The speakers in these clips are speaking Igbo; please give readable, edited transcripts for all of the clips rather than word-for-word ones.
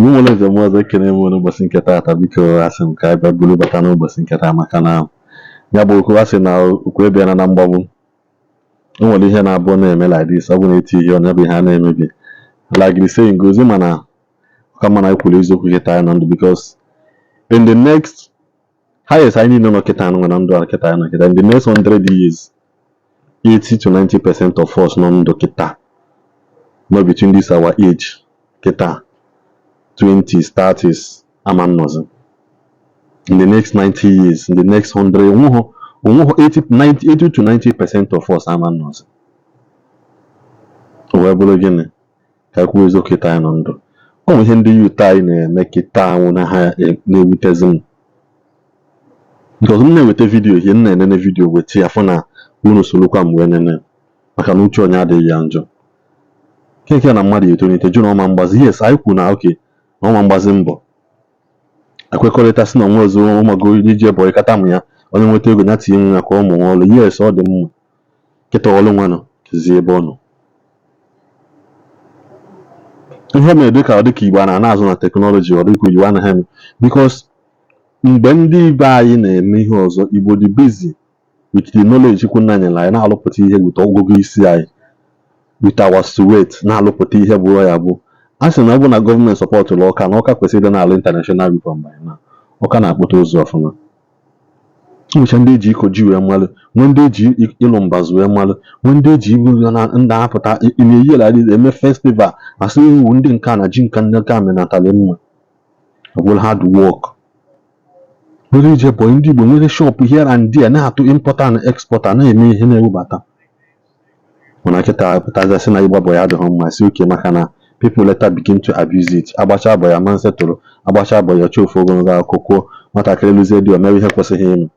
Igbo nwere eze m ọzọ, ekene m n'ụbọchị nke taata. Biko, asị m ka anyị bịa buru bata n'ụbọchị nke taa, maka na ya bụ okwu asị na okwu ebiana na mgbagbu. O nwere ihe na-abụ na-eme like this, ọ bụ na eti ihe ọ bụ ihe a na-emebi, like the saying goes, mana ọka mma na anyị kwuru eziokwu kịta anyị nọ ndụ, because in the next highest anyị niile nọ kịta nọ na ndụ a kịta anyị nọ kịta, in the next 100 years, 80 to 90% of us nọ ndụ kịta nọ between this our age kịta, 20s, 30s, ama nnọzi in the next 90 years, in the next 100, onweghọ 80, 90, 80 to 90% of us ama nnọzi. O wee bụrụ gịnị ka anyị kwuo eziokwu kịta anyị nọ ndụ? Ọ nwere ihe ndị youth anyị na-eme kịta anwụ na ha na-ewutezi m, because m na-eweta video ihe m na-enene video weta ya, fụ na unu sorokwa m wee nene, maka na uche onye adịghị ya njọ. Keke na mmadụ etolite jụ na ọma mgbazi. Yes, anyị kwuru na oke na ọma mgbazi mbọ ekwekọrịta sị na onwe ọzọ ụmụgo ije bọyị kata m ya, onye nweta ego ya tinye nwa ya ka ọ mụọ ọrụ. Yes, ọ dị mma. Kịta ọlụ nwanụ kezi ebe ọ nọ. Ihe mere dịka ọ dịka Igbo a na-ana azụ na technology, ọ dịka Igbo anaghị eme, because mgbe ndị ibe anyị na-eme ihe ọzọ, Igbo dị busy with the knowledge Chukwu nna nyere anyị, na-alụpụta ihe with ọgụgụ isi anyị, with our sweat, na-alụpụta ihe bụ ya bụ a sị na ọ bụ na gọọmenti supportụrụ Ọka, na Ọka kwesịrị ịdị na-alụ international weapon by now. Ọka na-akpụta ụzọ ọfụma. Nwụcha ndị eji ịkọ ji wee malụ, nwee ndị eji ịlụ mbazụ wee malụ, nwee ndị eji ibu na-apụta na-eyi like this eme festival, asị iwu ndị nke a na ji nka ndị nke a menatara mma. Ọ bụrụ hard work nwere ije bọyị, ndị Igbo nwere shop here and there, na-atụ importer and exporter, na-eme ihe na-ewebata. Mana kịta pụtazi sị na ịgba bọyị adịghị mma, si oke, maka na people later begin to abuse it. Agbacha bọyị ama nsetụrụ, agbacha bọyị ọchọ ofu ogologo akụkọ, nwatakịrị lụzie di, o mewe ihe kwesịghị ime.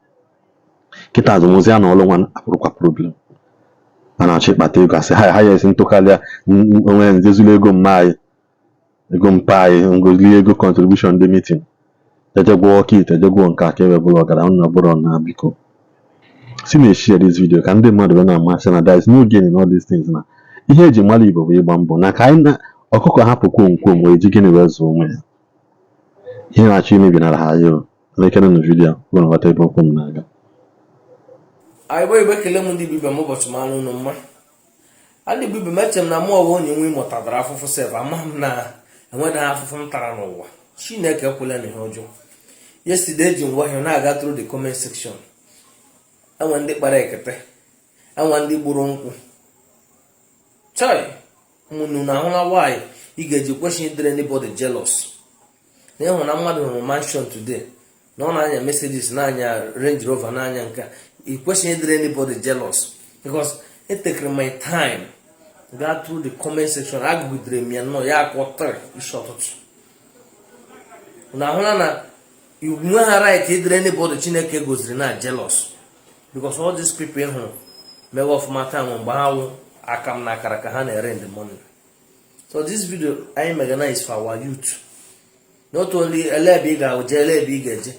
Kịta azụmụzi ya na ọlụ nwa abụrụkwa problem. A na-achọ ịkpata ego, asị ha ya esi ntụkarịa onwe ya nzezulu ego mma anyị, ego mpa anyị, ngozili ego contribution ndị meeting, eje gwọọ kit, eje gwọọ nke a ka e wee bụrụ ọgaranya na bụrụ na. Biko, si na share this video ka ndị mmadụ wee na-amasị na there is no gain in all these things, na ihe eji mara Igbo bụ ịgba mbọ, na ka anyị na ọkụkọ hapụ kwomkwom wee ji gịnị wee zụọ onwe ya. Ihe na-achọ imebi nara ha ya. O lekere na video unu ghọta ebe okwu m na-aga. Igbo, Igbo, ekele m. ndị Igbo ibe m, ụbọchị mara unu mma. Ndị Igbo ibe m, eche m na mụ ọwa onye nwe mụtadara afụfụ sef, ama m na enweghị afụfụ m tara n'ụwa. Chineke ekwela na ihe ọjọọ. Yesterday eji ngwa ahịa na-aga through the comment section, enwe ndị kpara ekete, enwe ndị gburu nkwụ. Chai, ụmụnne, na ahụla nwaanyị ị ga-eji kwesị ịdịrị anybody jealous na ịhụ na mmadụ hụrụ mansion today, na ọ na-anya Mercedes, na-anya Range Rover, na-anya nke a. Ị kwesịghị ịdịrị anybody jealous, because it take my time gaa through the comment section. Agụgidere m ya nnọọ ya akọ isi ọtụtụ na ahụla na nwe ha right ịdịrị anybody Chineke goziri na jealous, because all these people ị hụrụ mewe ọfụma taa nwe mgbe ha wụ aka m na akara ka ha na-ere in the morning. So this video anyị megana is for our youth, not only ele ebe ị ga-eje, ele ebe ị ga-eje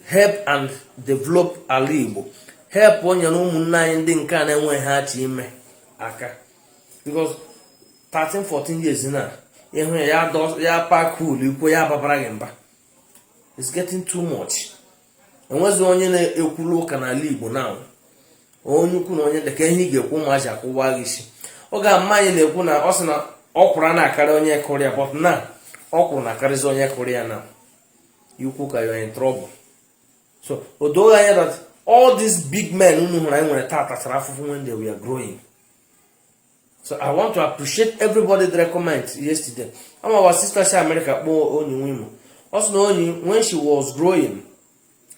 help and develop ala Igbo, help onye na ụmụnne anyị ndị nke a na-enweghị ha achọ ime aka, because 13 14 years na ịhụ ya ya pack ul ikwo ya babara gị mba. It's getting too much. Enwezi onye na-ekwulu ụka n'ala Igbo na onye ukwu na onye dịka ihe ị ga-ekwu, ụmụazị akwụwa gị isi. Oge a mma anyị na-ekwu na ọ sị na ọkwụrụ na-akarị onye kụrụ ya, but na ọkwụrụ na-akarịzi onye kụrụ ya na ikwu ka you're in trouble. So o doghị anya that all these big men unu hụrụ anyị nwere taa tachara afụfụ when they were growing. So I want to appreciate everybody that comment yesterday. Ama our sister si America kpọọ onyi nwe Imo, ọ sị na onyi when she was growing,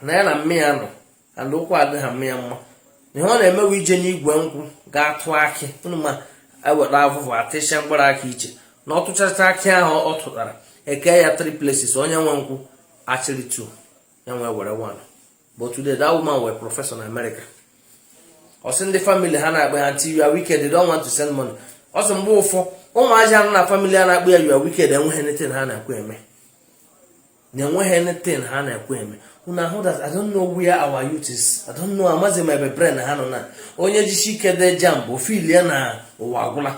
na ya na mme ya nọ and ụkwụ adịghị mme ya mma, na ihe ọ na-emewe ije n'igwe nkwụ gaa tụọ akị. Unu ma eweta avụvụ atịcha mkpụrụ akị iche na ọ tụchacha akị ahụ ọ tụtara, eke ya three places, onye nwe nkwụ achịrị two, ya nwe were one. But today that woman were professor na America. Ọ sị ndị family ha na-akpọ ya, "Aunty, you are wicked," they don't want to send money. Ọ sị mgbe ụfọ ụmụazị ha nọ na family a na-akpọ ya "you are wicked" enweghị anything ha na-ekwe eme, na enweghị anything ha na-ekwe eme. Unu ahụ that I don't know where our youth is. I don't know, amaghị m ebe brain ha nọ. Na onye jisi ike dee JAMB, ofilie na ụwa agwụla.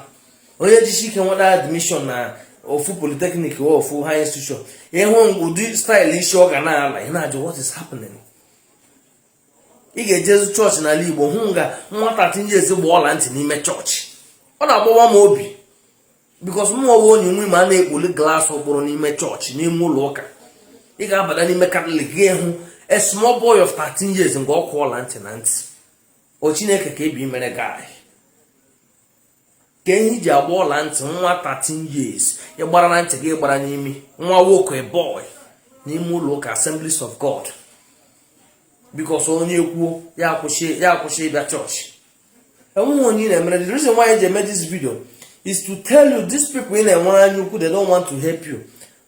Onye jisi ike nweta admission na Ofu polytechnic, ofu high institution. Ịhụ ụdị style isi ọ ga na-ala, ị na-ajụ, "What is happening?" Ị ga-ejezu chọọchị n'ala Igbo, hụ nga nwata tinye ezigbo ọla ntị n'ime chọọchị. Ọ na-agbawa m obi because mụọ bụ onye nwe ma a na-ekpoli glass ụkpụrụ n'ime chọọchị, n'ime ụlọ ụka. Ị ga-abata n'ime Catholic, gị hụ a small boy of 13 years nke ọ kwụ ọla ntị na ntị. O Chineke, ka ebi mere guy ka ihe iji agba ọla ntị. Nwa 13 years, ị gbara na ntị gị, gbara n'imi nwa nwoke, boy, n'ime ụlọ ụka Assemblies of God, because onye kwuo ya akwụsị, ya akwụsị ịbịa chọọchị. Enweghị onye ị na-emere. The reason why I ji eme this video is to tell you, these people ị na-enwere anya ukwu, they don't want to help you.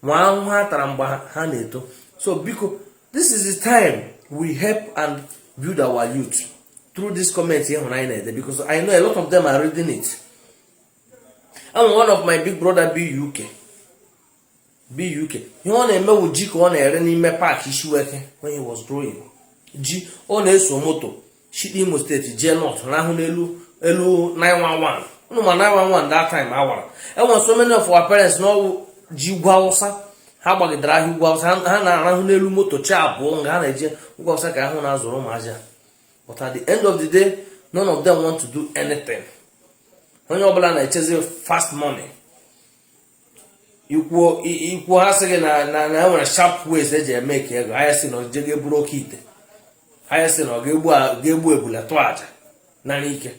Ma ahụhụ ha tara mgbe ha na-eto. So biko, this is the time we help and build our youth through this comment ịhụrụ anyị na-ede, because I know a lot of them are reading it. I'm one of my big brother bi UK, bi UK. Ihe ọ na-eme wụ ji ka ọ na-ere n'ime park Ishiweke. When he was growing, ji ọ na-eso moto shite Imo State jee north, rahụ n'elu elu 911. Unu ma 911 that time awara enwere so many of our parents n'ọwụ ji ugwu Awụsa ha gbagidere ahịa ugwu Awụsa. Ha na-arahụ n'elu moto chi abụọ nga ha na-eje ugwu Awụsa ka ahụ na-azụrụ ụmụazị ha. But at the end of the day, none of them want to do anything. Onye ọbụla na-echezi fast money. Ikwuo ikwuo, ha sị gị na enwere sharp ways eji eme ka ego. Ha sị na oje ga-eburu oke ite, ha sị na ọ ga-egbu ebule tụọ aja nara ike.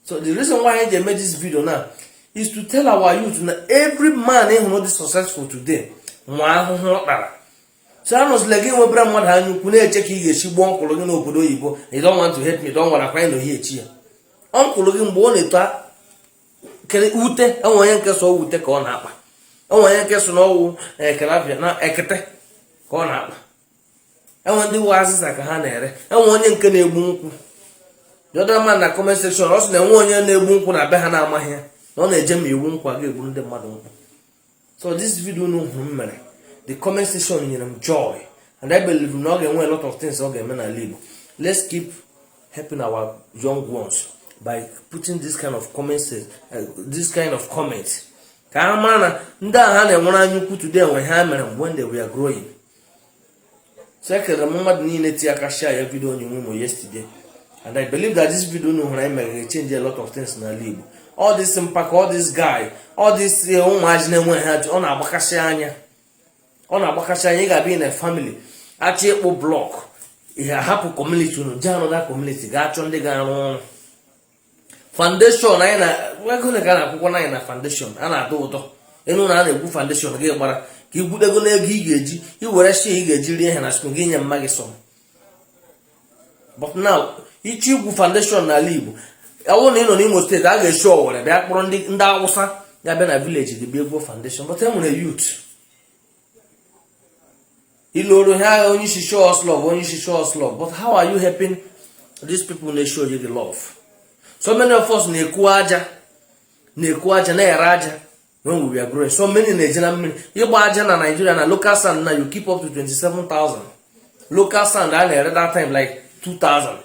So the reason why I ji eme this video now is to tell our youth na every man ị hụrụ dị successful today nwa ahụhụ ọ kpara. So anọzila gị nwebere mmadụ anya ukwu na-eche ka ị ga-esi gbuo uncle gị n'obodo oyibo. You don't want to help me, don't want akwa na ohi echi ya. Uncle gị mgbe ọ na-eto kere ute, enwe onye nke so wute ka ọ na-akpa, enwe onye nke so n'ọwụ ekelabịa na ekete ka ọ na-akpa, enwe ndị wụ azịza ka ha na-ere, enwe onye nke na-egbu nkwụ. The other man na comment section, ọ sị na enwe onye na-egbu nkwụ na be ha na-amaghị ya na ọ na-eje ma iwu nkwụ a ga-egbu ndị mmadụ nkwụ. So this video unu hụrụ m mere, the comment section nyere m joy, and I believe na ọ ga-enwe a lot of things ọ ga-eme n'ala Igbo. Let's keep helping our young ones by putting this kind of comments, this kind of comment, ka ha mara na ndị a ha na-enwere anya ukwu today nwe ha mere when they were growing. So ekelere m mmadụ niile tie aka share ya video onye nwe m yesterday, and I believe that this video unu hụrụ anyị mere change a lot of things n'ala Igbo. All this mpako, all this guy, all this ụmụazị na-enweghị ha, ọ na-agbakasị anya, ọ na-agbakasị anya. Ị ga-abịa na family achọ ịkpụ block, ihe ahapụ community unu jee another community gaa chọọ ndị ga-arụ ọrụ foundation. Anyị na ego ka a na-akwụkwọ anyị na foundation a na-atọ ụtọ enu na a na-egwu foundation. Gị gbara ka igwudego n'ego ị ga-eji iwere shi ị ga-eji rie ihe na school gị nye mma gị sọm. But now, ịchọ igwu foundation n'ala Igbo, ọ bụrụ na ị nọ n'Imo State, a ga-esi Owere bịa kpọrọ ndị Awụsa ga-abịa na village gị bịa egwuo foundation. But e nwere youth iloro ha, onye isi show us love, onye isi show us love. But how are you helping these people na-show you the love? So many of us na-ekwu aja, na-ekwu aja, na-ere aja when we were growing. So many na-eje na mmiri ịgba aja na Nigeria na local sand na you keep up to 27,000. Local sand a na-ere that time like 2000,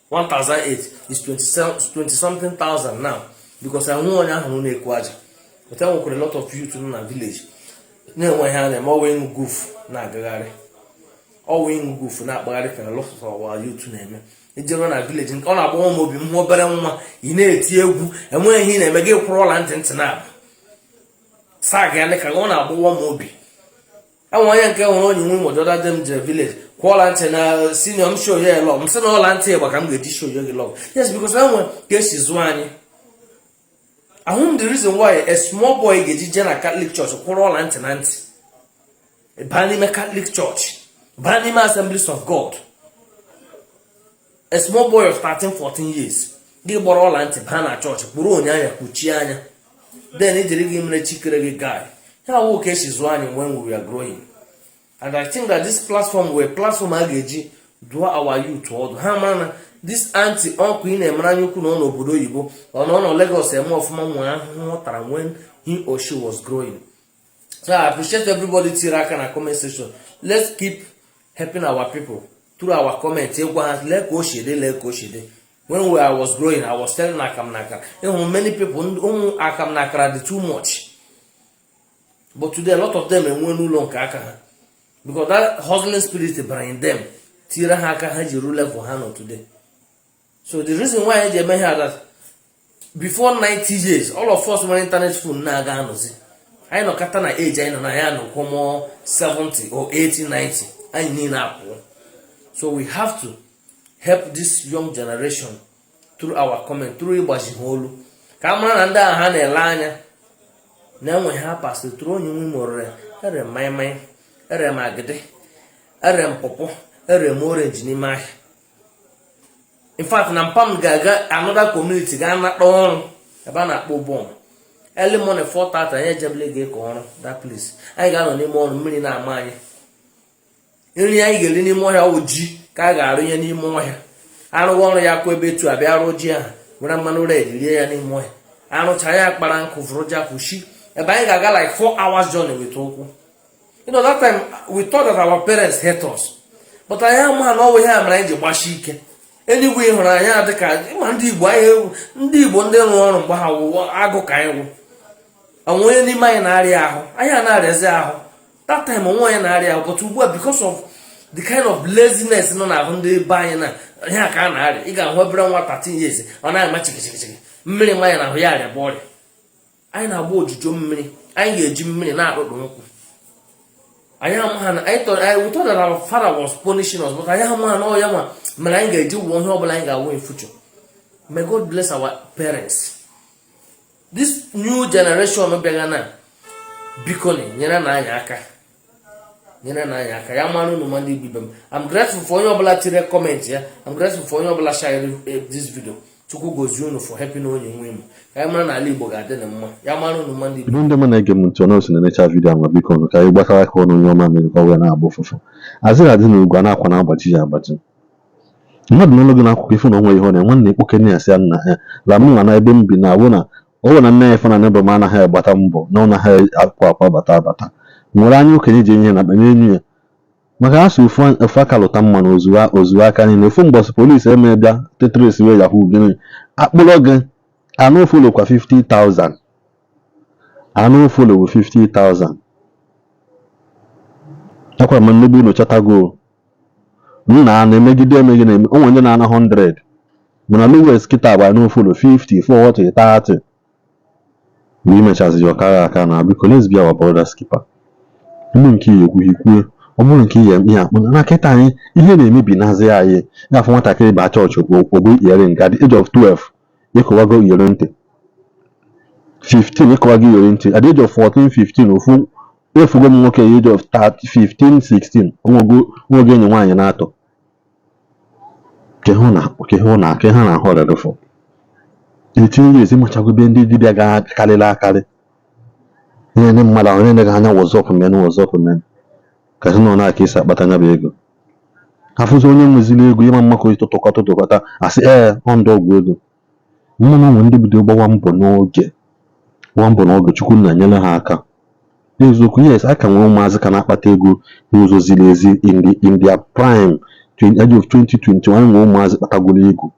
1008 is 27, 20 something thousand now, because ahụ onye ahụ na-ekwu aja. But e nwekwara a lot of youth nọ na village na-enwe ihe a na-eme. Ọwa ịṅụ gufu na-agagharị, ọwa ịṅụ gufu na-akpagharị ka a lot of our youth na-eme. Ijere na village nke ọ na-agbawa m obi m hụ obere nwa ị na-eti egwu, enweghị ihe ị na-eme, gị kwụrụ ọla ntị ntị na-abụ sag ya ka ọ na-agbawa m obi. Enwe onye nke hụrụ onye nwe mododa dị m jere village kwụọla ntị na senior m show ya love. M sị na ọla ntị ịgba ka m ga-eji show ya gị love. Yes, because enwe ka esi zụọ anyị. Ahụ m the reason why a small boy ga-eji jee na Catholic Church kwụrụ ọla ntị na ntị, baa n'ime Catholic Church, baa n'ime Assemblies of God. A small boy of 13, 14 years, gị gbara ọla ntị baa na chọọchị, kpụrụ onye anya kpuchie anya, then ijiri gị mere chikere gị guy ya wụ ka esi zụọ anyị when we were growing. And I think that this platform were platform a ga-eji dụọ our youth ọdụ, ha mara na this aunty, uncle ị na-emere anya ukwu na ọ n'obodo oyibo, ọ nọ nọ Lagos eme ọfụma, nwee ahụhụ ọ tara when he or she was growing. So I appreciate everybody tiri aka na comment section. Let's keep helping our people through our comment, ịgwa ha lee ka o si dị, lee ka o si dị. When I was growing, I was telling akam na akara. Ịhụrụ many people ụmụ akam na akara dị too much. But today, a lot of them enwe n'ụlọ nke aka ha, because that hustling spirit bara in them, tinyere ha aka, ha ji ru level ha nọ today. So the reason why anyị ji eme ihe that before 90 years, all of us nwere internet phone na-aga anọzi, anyị nọkọta na age anyị nọ na ya, nọkwa mụọ 70 or 80, 90, anyị niile apụọ. So we have to help this young generation through our comment, through ịgbazi ha olu, ka a mara na ndị ahụ ha na-ele anya na-enwe ha pasị tụrụ onye nwe mụrụ ya. Ere m maịmaị, ere m agidi, ere m pọpọ, ere m orange n'ime ahịa. In fact, na mpa m ga-aga another community, ga anata ọrụ ebe a na-akpọ bọm early morning, 4:30. Anyị ejebele ga ịkọ ọrụ that place. Anyị ga-anọ n'ime ọrụ, mmiri na-ama anyị. Nri anyị ga-eri n'ime ọhịa wụ ji ka a ga-arụnye n'ime ọhịa. Arụghị ọrụ ya kwụ ebe etu abịa rụọ ji ahụ, were mmanụ red rie ya n'ime ọhịa. Arụcha ya, kpara nkụ, vụrụ ji akwụshi ebe anyị ga-aga like 4 hours journey with ụkwụ. That time we thought that our parents hate us, but anyị ama na ọ bụ ihe a mere anyị ji gbashi ike. Enigwe ị hụrụ anyị dị ka ịma ndị Igbo anyị, ndị Igbo ndị rụrụ ọrụ mgbe ha wụ agụ ka anyị wụ. Onwe onye n'ime anyị na-arịa ahụ, anyị a na-arịazi ahụ that time, onwe onye na-arịa ahụ. But ugbu a, because of the kind of laziness nọ n'ahụ ndị be anyị, na ihe a ka a na-arịa. Ị ga-ahụ obere nwa 13 years, ọ na-ama chikichikichiki, mmiri mmanya na ahụ ya, arịaba ọrịa. Anyị na-agba ojujo mmiri, anyị ga-eji mmiri na-akpụkpụ nkwụ. Anyị amaha na anyị thought, we thought that our father was punishing us, but anyị amaha na ọ ya nwa mere anyị ga-eji wuo ihe ọbụla anyị ga-awụ in future. May God bless our parents. This new generation bịaga na, biko, nyere na anyị aka, nyere na anyị aka. Ya mara unu ma ndị Igbo ibe m. I'm grateful for onye ọbụla tire comment ya. I'm grateful for onye ọbụla share this video. Chukwu gozie unu for helping onye nwe m, ka anyị mara na ala Igbo ga-adị na mma. Ya mara unu ma ndị Igbo. Ibu ndị mụ na-ege m ntị ọnụ si na-enecha video ahụ, biko nụ, ka anyị gbasara aka ọnụ, onye ọma mere ka ọ wee na-agba ụfụfụ azịrị adị n'ugwu a na-akwa na-agbaji ya agbaji. Mmadụ n'ụlọ gị n'akụkụ, ifu na onwe ihe ọ na nwanne ekpokene ya, sị ya nna ya la mụ nwa na ebe m bi na awụ na ọ bụ na nne ya ife na nebo m anaghị agbata mbọ na ọ naghị akwụ akwa bata abata nwere anya okenye ji enye na akpa n'enyu ya, maka asụ ofu aka lụta mmanụ ozuo ozuo aka niile. Ofu mbọsị polisi eme bịa tetresi wee yahoo gịnị akpụrọ gị anụ follow kwa 50,000, anụ follow bụ 50,000. Akwara m nnegbu unu chọtago nna na-emegide emegide eme. O nwere ndị na-ana 100, mana lowest kịta bụ anụ follow 50, 40, 30. Mgbe ị mechazi ya ọkara aka na, biko, let's be our brother's keeper. Ndị nke ya ekwughị kwue, ọ bụrụ nke ihe ihe akpụ na kịta anyị, ihe na-emebi nazi anyị ya afọ. Nwatakịrị baa chọọchị, ogbu iyeri at the age of 12, ịkọwago iyeri ntị, 15, ịkọwago iyeri ntị at the age of 14, 15. Ofu efugo m nwoke age of 30, 15, 16, onwego nwoge enyi nwaanyị na-atọ ke na ke ha na-ahụ ọrịa fọ 18 years. Ịmachagobe ndị dibịa ga-akarịrị akarị ihe ndị mmadụ ahụ na-eleghị anya. What's up, man? What's up, man? Ka sị na ọ na-aka esi akpata nya bụ ego. Afụzi onye nweziri ego ịma mma ka tụtụkọta tụtụkọta, asị ee, ọ ndị ọgwụ ego mmanụ. Onwe ndị bido gbawa mbọ n'oge, gbawa mbọ n'oge, Chukwu na-enyere ha aka n'eziokwu. Yes, a ka nwere ụmụazị ka na-akpata ego n'ụzọ ziri ezi in their prime age of 2021. Nwere ụmụazị kpatagoro ego.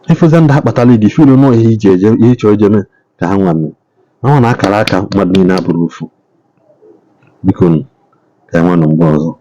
Ịfụza ndị ha kpatara ego, ifilu nọọ ihe iji eje, ihe ị chọrọ ije mee ka ha nwa mee ọ na akara aka mmadụ niile abụrụ ofu. Biko nụ, ka anyị nwanụ mgbe ọzọ.